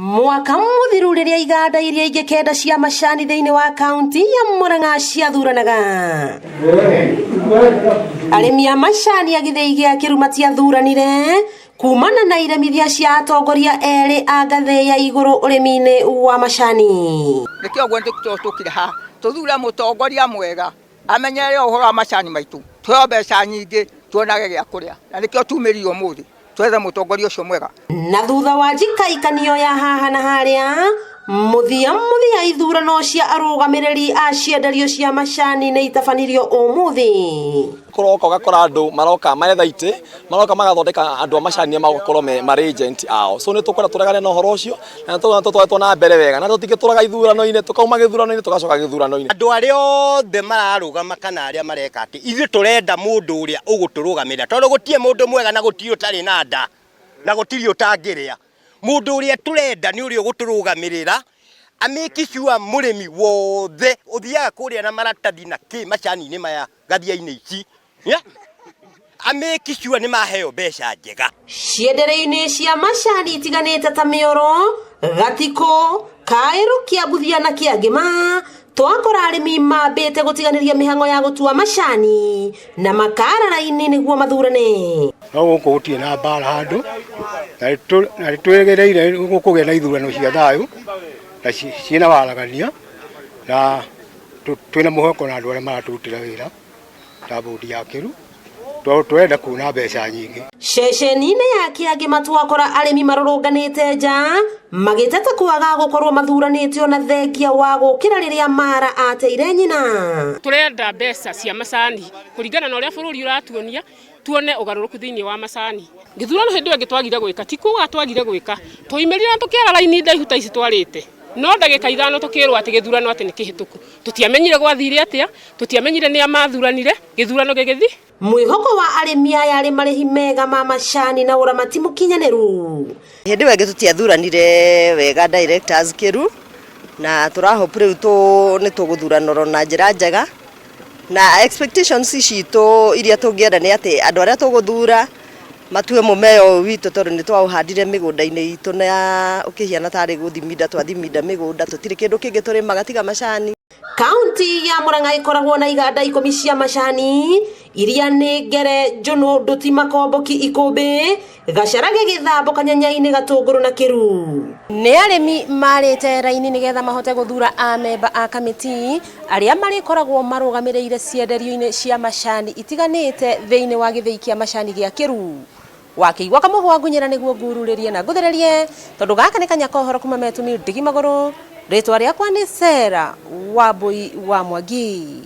Mwaka mũthiru rĩrĩa iganda iria ingĩ kenda cia macani thĩinĩ wa kaunti ya Murang'a ciathuranaga, arĩmi a macani a gĩthĩi gĩa Kĩru matiathuranire kumana na iremithia cia atongoria erĩ a ngathĩ ya igũrũ ũrĩmi-inĩ wa macani. Nĩkĩo ũguo tũkire haha tũthure mũtongoria mwega amenyerere ũhoro wa macani maitũ, tũheo mbeca nyingĩ, tuonage gĩa kũrĩa, na nĩkĩo tumĩrire ũmũthĩ twethe mũtongoria ũcio mwega. Na thutha wa njikaikanio ya haha na harĩa, mũthia mũthia ithurano cia arũgamĩrĩri a cienderio cia macani nĩ itabanirio ũmũthĩ. Kũroka ũgakora andũ maroka maretha itĩ, maroka magathondeka andũ a macani magakorwo me marĩ agent ao. So nĩ tũkwenda tũregane na ũhoro ũcio na nĩ tũtwaretwo na mbere wega na tũtingĩtũraga ithurano-inĩ, tũkauma gĩthurano-inĩ tũgacoka gĩthurano-inĩ. Andũ arĩa othe mararũgama kana arĩa mareka atĩ, ithuĩ tũrenda mũndũ ũrĩa ũgũtũrũgamĩrĩra, tondũ gũtirĩ mũndũ mwega na gũtirĩ ũtarĩ na nda na gũtirĩ ũtangĩrĩa. Mũndũ ũrĩa tũrenda nĩ ũrĩa ũgũtũrũgamĩrĩra, amake sure mũrĩmi wothe ũthiaga kũrĩa na maratathi na kĩ macani-inĩ maya gathia-inĩ ici, amake sure nĩ maheo mbeca njega. Cienderio-inĩ cia macani itiganĩte ta Mĩoro, Gatikũ, Kaĩrũ, Kĩambuthia na Kĩangĩma, twakora arĩmi mambĩte gũtiganĩria mĩhang'o ya gũtua macani na makara raini nĩguo mathurane. No gũkũ gũtirĩ na mbara handũ, na nĩtwĩrĩgĩrĩire gũkũgĩa na ithurano cia thayũ na ciĩna waragania, na twĩna mwĩhoko na andũ arĩa maratũrutĩra wĩra ta bũndi ya Kĩru, tondũ tũrenda kuona mbeca nyingĩ. Ceceni-inĩ ya Kĩangĩma twakora arĩmi marũrũnganĩte nja magĩteta kwaga gũkorwo mathuranĩtio na thengia wa gũkĩra rĩrĩa Mara ateire nyina. Tũrenda mbeca cia macani kũringana na ũrĩa bũrũri ũratuonia, tuone ũgarũrũku thĩinĩ wa macani. Gĩthurano hĩndĩ ĩyo ĩngĩ twagire gwĩka, ti kuga twagire gwĩka, twaumĩrire na tũkĩara raini ndaihu ta ici twarĩte, no ndagĩka ithano tũkĩrwo atĩ gĩthurano atĩ nĩ kĩhĩtũku. Tũtiamenyire gwathire atĩa, tũtiamenyire nĩa mathuranire, gĩthurano gĩgĩthi. Mwĩhoko wa arĩmi aya arĩ marĩhi mega ma macani na ũramati mũkinyanĩru. Hĩndĩ ĩyo ĩngĩ tũtiathuranire wega directors Kĩru, na tũrahope rĩu nĩ tũgũthuranwo na njĩra njega, na expectations citũ iria tũngĩenda nĩ atĩ andũ arĩa tũgũthura matue mũmera ũyũ witũ, tondũ nĩ twaũhandire mĩgũnda-inĩ itũ na ũkĩhiana tarĩ gũthiminda twathiminda mĩgũnda, tũtirĩ kĩndũ kĩngĩ tũrĩmaga tiga macani. Kaunti ya Murang'a ĩkoragwo na iganda 10 cia macani iria nĩ Ngere, Njũnũ, Nduti, Makomboki, Ikũmbĩ, Gacarage, Gĩthambo, Kanyanyainĩ, Gatũngũrũ na Kĩru. Nĩ arĩmi marĩte raini nĩgetha mahote gũthura amemba a kamĩti arĩa marĩkoragwo marũgamĩrĩire cienderio-inĩ cia macani itiganĩte thĩinĩ wa gĩthĩi kĩa macani gĩa Kĩru. Wakĩigua kamũhwa ngunyĩra nĩguo ngururĩrie na ngũthererie, tondũ gaka nĩ kanya kohoro kuma Metumi ndigi magũrũ. Rĩtwa rĩakwa nĩ Sarah Wambui wa Mwangi.